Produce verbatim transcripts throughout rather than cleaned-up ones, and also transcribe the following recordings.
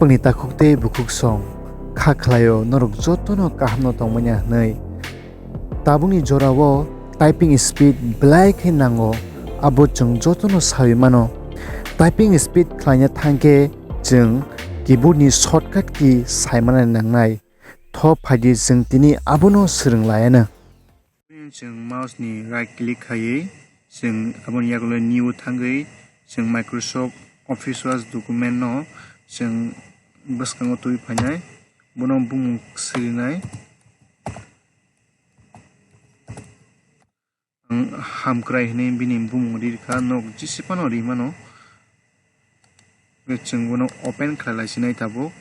Ni takhuk tei bukhuk song kha khlaio, norok jotono kahamno tongmani hwnwi. Tabukni jorao typing speed belai khe nango, abo chwng jotono saui mano. Typing speed khlaina thangkhe chwng keyboard ni shortcut key saimana nangnai. Tho phaidi chwng tini abono swrwng laiano. Chwng mouse ni right click khaiwi chwng aboni yagulo new thangwi chwng Microsoft Office Word document no chwng bwskango twi phainai, bono bumung swrwinai. Ang hamkrai hwnwi bini bumung ri rwkha, nok jisi phano ri mano. Chwng bono open khlai lai sinai tabuk.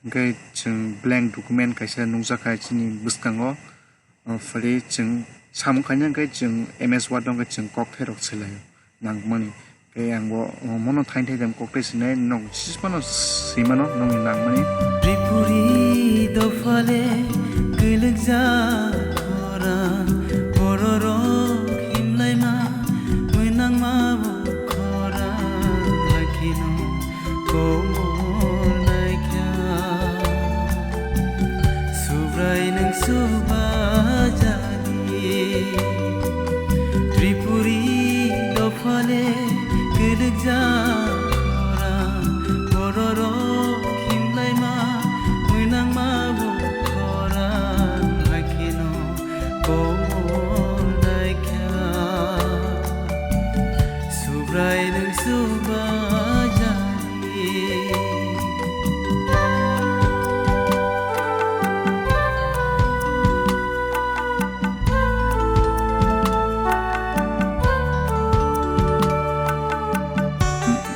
Hwnkhe chwng blank document kaisa nukjakha chini bwskango. O phari chwng samung khaina hwnkhe chwng M S Word o hwnkhe chwng kokthairok swlaio nangmani. Tei ang bo, o, mono thaini thai tang koktwi sinai, nok sismano swimano nokni nangmani. Tripuri dophale kwlwkjak khorang, bororok himlaima, mwnangma bo khorang, hakheno komor naikha. Subrai nwng subajadi. Tripuri dophale kwlwkjak khorang, bororok himlaima, mwnangma bo khorang, hakheno komor naikha. Subrai nwng subajadi.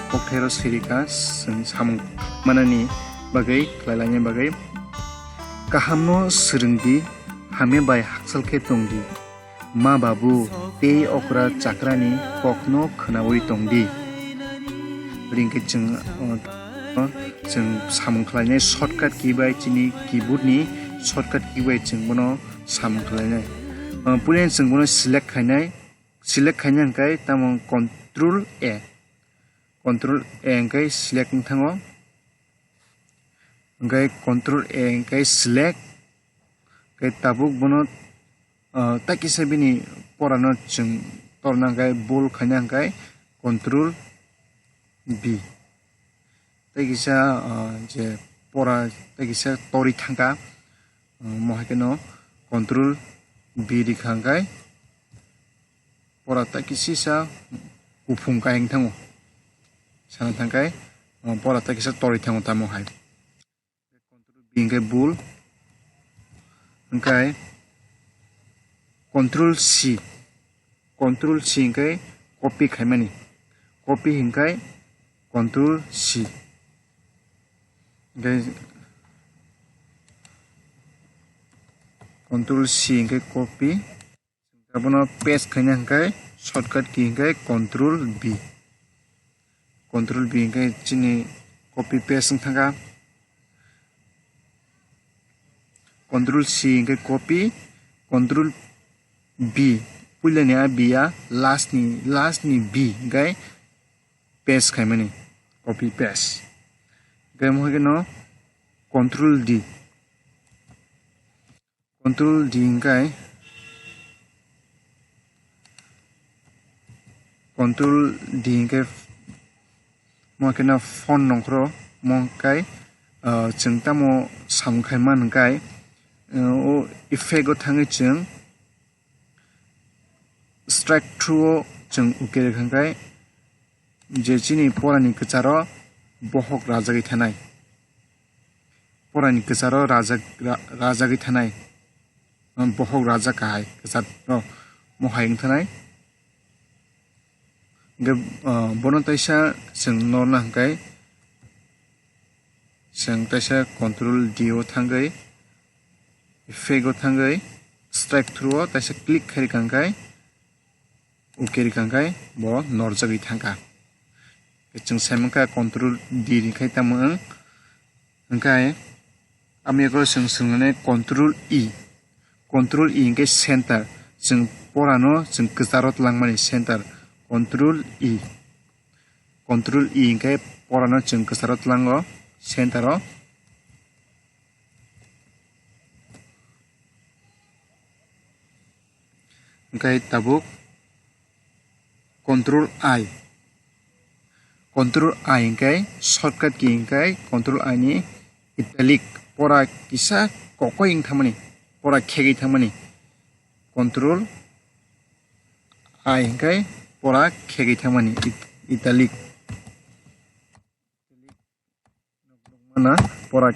Kokthairo sirika chwng samung manani bagwi, khlai laina bagwi. Kahamno swrwngdi, hamya bai hakchal khe tongdi. Ma babu tei okra chakrani kokno khwnaui tongdi. Ringkhe chwng, uh, chwng samung khlainai shortcut key bai chini keyboard ni shortcut key bai chwng bono samung khlainai. Uh, puilani chwng bono select khainai, select khaina hwnkhe tamo control A, control A hwnkhe select wng thango, hwnkhe control A hwnkhe select, hwnkhe tabuk bono, ah, tei kisa bini porano chwng torna hwnkhe bold khaina hwnkhe control B. Tei kisa, ah, je pora tei kisa torwi thangkha, ah, mo hai kheno control B rikha hwnkhe pora tei kisisa kuphung kaiyang thango. Sana thangkhe, ah, pora tei kisa torwi thango tamo hai. Control B hwnkhe bold. Hwnkhe control C. Control C hwnkhe copy khaimani. Copy hwnkhe control C. Hwnkhe control C hwnkhe copy. Abono paste khaina hwnkhe shortcut key hwnkhe control B. Control B hwnkhe chini copy paste wng thangkha. Control C hwnkhe copy, control B, puilani a B a last ni, last ni B hwnkhe paste khaimani, copy paste. Hwnkhe mo hwnkhe no control D. Control D hwnkhe, control D hwnkhe mo khe no font nongkhoro mo hwnkhe, ah, chwng tamo samung khai man hwnkhe, ah, o effect o thangwi chwng strike through o chwng OK rwkha hwnkhe, je chini porani kwcharo bohok rajagwi thanai. Porani kwcharo rajak-, ra-, rajagwi thanai. Bohok rajak kahai kwcharo mohai wng thanai. Hwnkhe, ah, bono taisa chwng norna hwnkhe, chwng taisa control D o thangwi, effect o thangwi, strike through o taisa click khai rwkha hwnkhe, OK rwkha hwnkhe bo norjagwi thangkha. Chwng sai mankha control D ni khai tamo wng. Hwnkhe amo yago chwng swngnai control E. Control E hwnkhe center. Chwng porano chwng kwcharo twlangmani center, control E. Control E hwnkhe porano chwng kwcharo tlango, center o. Hwnkhe tabuk control I. Control I hwnkhe shortcut key hwnkhe control I ni italic, pora kisa kokoi wng thangmani, pora khegwi thangmani. Control I hwnkhe pora khegwi thangmani, it-, italic. Mana pora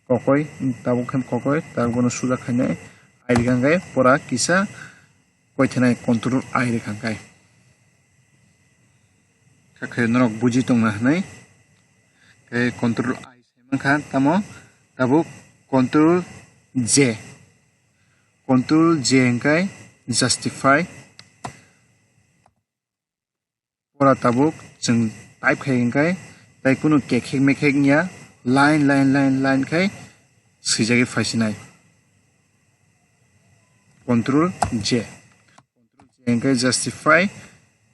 kokoi, tabuk khe kokoi, tabuk bono suja khainai. I rikha hwnkhe pora kisa koithanai, control I rikha hwnkhe. Kha khe norok buji tongna hwnwi. Khe control I sai mankha, tamo tabuk control J. Control J hwnkhe justify. Pora tabuk chwng type khai hwnkhe, tai kunu kekhek mekhek wngya, line, line, line, line khai swijagwi phaisinai. Control J. Control J hwnkhe justify,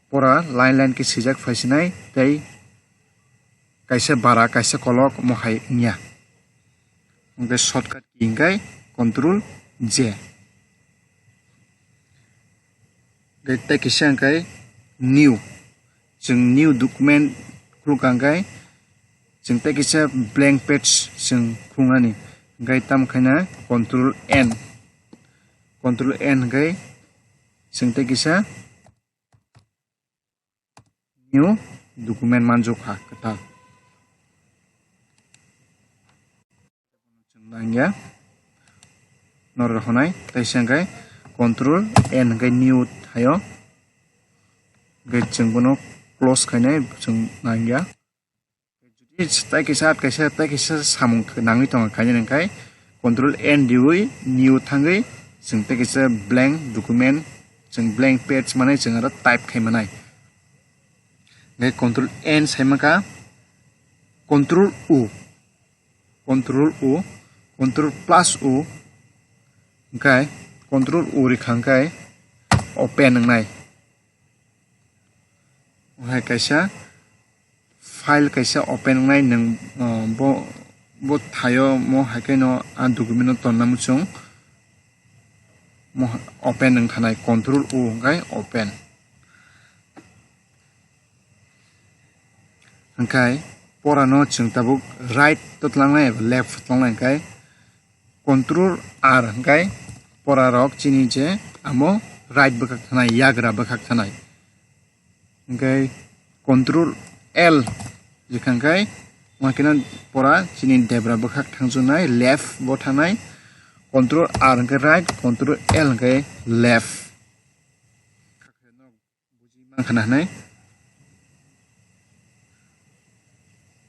pora line, line khe swijak phaisinai, tei kaisa bara, kaisa kolok mohai wngya. Hwnkhe shortcut key hwnkhe control J. Hwnkhe tei kisa hwnkhe new. Chwng new document khulukha hwnkhe chwng tei kisa blank page chwng khuluknani. Hwnkhe tamo khaina control N. Control N hwnkhe chwng tei kisa new document manjokha kwtal. Chwng nangya norok honai, tei se hwnkhe control N hwnkhe new thaio, hwnkhe chwng bono close khainai chwng nangya. Jodi tei kisa, tei kisa, tei kisa samung nangwi tongo khainai hwnkhe control N diwi new thangwi chwng tei kisa blank document, chwng blank page manwi chwng aro type khai manai. Hwnkhe control N sai mankha, control U, control U, control plus U, hwnkhe control U rikha hwnkhe open wngnai. Hai kaisa file kaisa open wngnai, nwng, uh, bo, bo thaio mo hai khe no a document no tonna muchung mo open wng thanai, control U hwnkhe open. Hwnkhe pora no chwng tabuk right to tlangnai eba left tlangnai, hwnkhe control R hwnkhe pora rok chini je amo right bwkhak thanai, yagra bwkhak thanai. Hwnkhe control L rikha hwnkhe, hwnkhe no pora chini debra bwkhak thangjaknai, left bo thanai. Control R hwnkhe right, control L hwnkhe left. Buji mankha na hwnwi.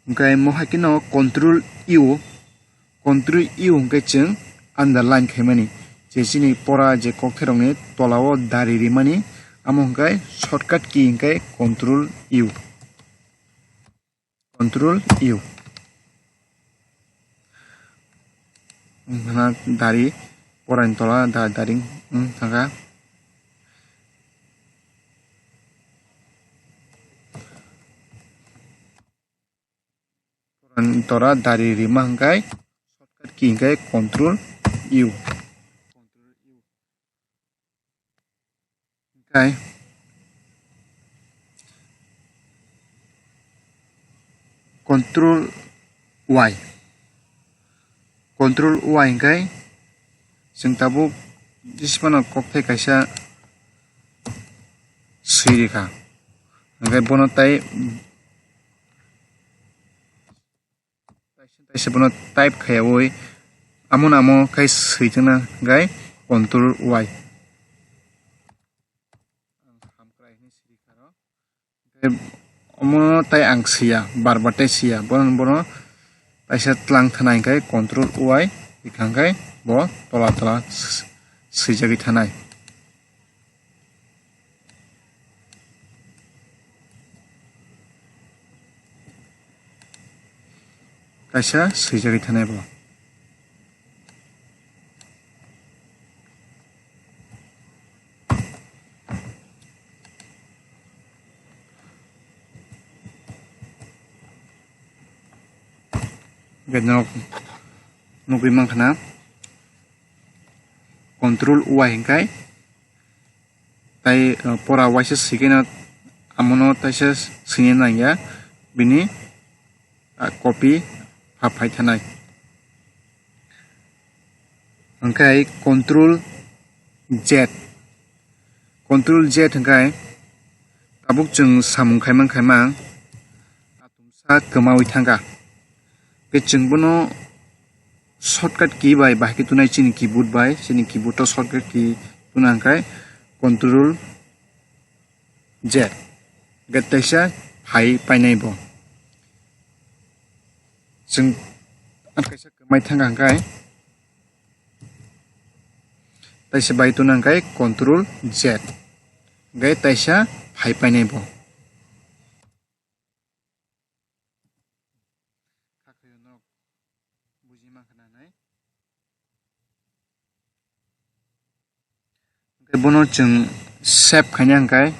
Hwnkhe mo hai kheno control U, control U hwnkhe chwng underline khaimani, je chini pora je kokthairokni tolao dari rimani, amo hwnkhe shortcut key hwnkhe control U. Control U. Wngkha na dari, porani tola da-, dari wng thangkha. Porani tola dari rima hwnkhe shortcut key hwnkhe control U. Hwnkhe control Y. Control Y hwnkhe chwng tabuk jismano kokthai kaisa swi rikha. Hwnkhe bono tai Taisa taisa bono type khaiyawi amo namo khai swi tongna hwnkhe control Y. Ang hamkrai hwnwi siri kha rw. Hwnkhe omo tai ang swiya, bar bar tai swiya. Bono, bono taisa tlang thana hwnkhe control Y, hwnkhe bo tola tola swijagwi thanai. Kaisa swijagwi thanai bo. Hwnkhe norok nugwi mankha na control Y hwnkhe tai, uh, pora waisa swikhe no amono taisa swini nangya bini, uh, copy ha phai thanai. Hwnkhe control Z, control Z hwnkhe tabuk chwng samung khaimang khaimang sa kwmawi thangkha. Tei chwng bono shortcut key bai bahai khe tunai chini keyboard bai, chini keyboard o shortcut key tuna hwnkhe control Z. Hwnkhe taisa phai painai bo. Chwng kaisa kwmai thangkha hwnkhe taisa bai tuna hwnkhe control Z. Hwnkhe taisa phai painai bo. Hwnkhe bono chwng save khaina hwnkhe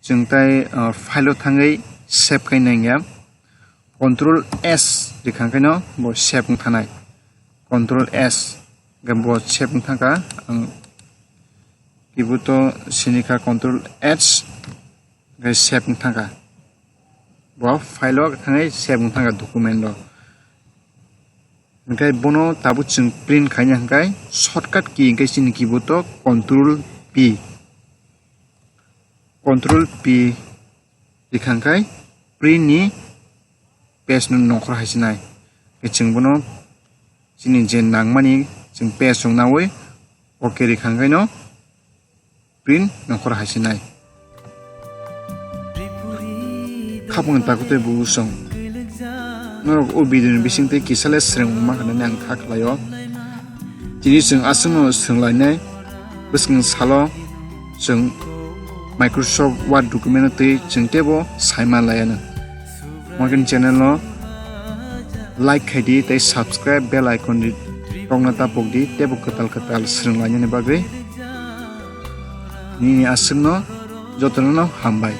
chwng tai, uh, file o thangwi save khai nangya. Control S rikha hwnkhe no bo save wng thanai. Control S hwnkhe bo save wng thangkha. Ang keyboard o sinikha control H. Hwnkhe save wng thangkha. Bo file o thangwi save wng thangkha document o. Hwnkhe bono tabuk chwng print khaina hwnkhe shortcut key hwnkhe chini keyboard o control P. Control P rikha hwnkhe print ni page no nongkhor hai sinai. Hwnkhe chwng bono chini je nangmani chwng page rok nawi OK rikha hwnkhe no print nongkhor hai sinai. Khapang takutwi bubu song. Norok o video ni bisingtwi kisa le swrwng wngma hwnwi ang kha khlaio. Tini chwng aswkno swrwnglainai bwskang salo chwng Microsoft Word document no twi chwng teibo sai manlaiano. Morgan channel no like khai di tei subscribe bell icon di tokna tapok di teibo kwtal kwtal swrwnglainani bagwi. Nini aswkno jotono no hambai.